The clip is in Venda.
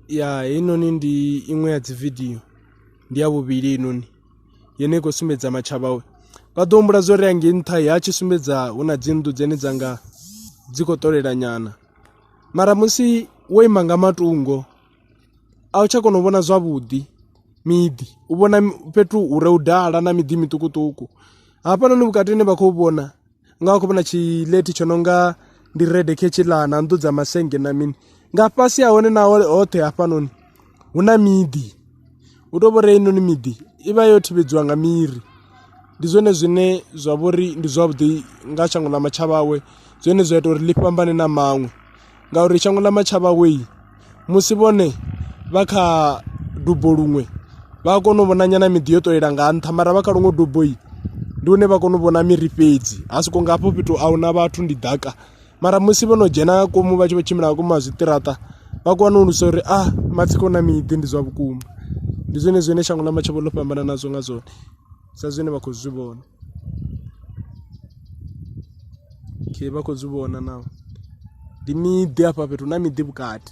Ya heinoni ndi iṅwe ya dzi vidio ndi ya vhuvhili heinoni yone i khou sumbedza matshavha vha ḓo humbula zwo ri hangei nṱha ha tshi sumbedza hu na dzi nnḓu dzine dza nga dzi khou ṱolela nyana mara musi wo ima nga matungo a u tsha kona u vhona zwavhuḓi miḓi u vhona fhethu hu re u dala na miḓi miṱukuṱuku hafhanoni vhukati hune vha khou vhona nga vha khou vhona tshiḽethi tsho no nga ndi rede khetshiḽa na nnḓu dza masennge na mini nga fhasi ha hone na hoṱhe hafhanoni hu na miḓi hu tou vhori heinoni miḓi i vha yo thivhedziwa nga miri ndi zwone zwine zwa vhori ndi zwavhuḓi nga shango ḽa matshavhawe zwone zwa ita uri ḽi fhambane na maṅwe ngauri shango ḽa matshavhawe musi vhone vha kha dubo luṅwe vha a kona u vhona nyana miḓi yo ṱolela nga nṱha mara vha kha luṅwe dubo ndi hune vha kona u vhona miri fhedzi ha soko nga hafho fhethu ahuna vhathu ndi ḓaka mara musi vho no dzhena ngomu vha tshi vho tshimbila nga ngomu ha zwiṱiraṱa vha kona u lusa uri a matsiko hu na miḓi ndi zwa vhukuma ndi zwone zwine shango ḽa matshavho ḽo fhambana nazwo nga zwone sa zwine vha khou zwi vhona. Okay vha khou zwi vhona now ndi miḓi hafha fhethu hu na miḓi vhukati.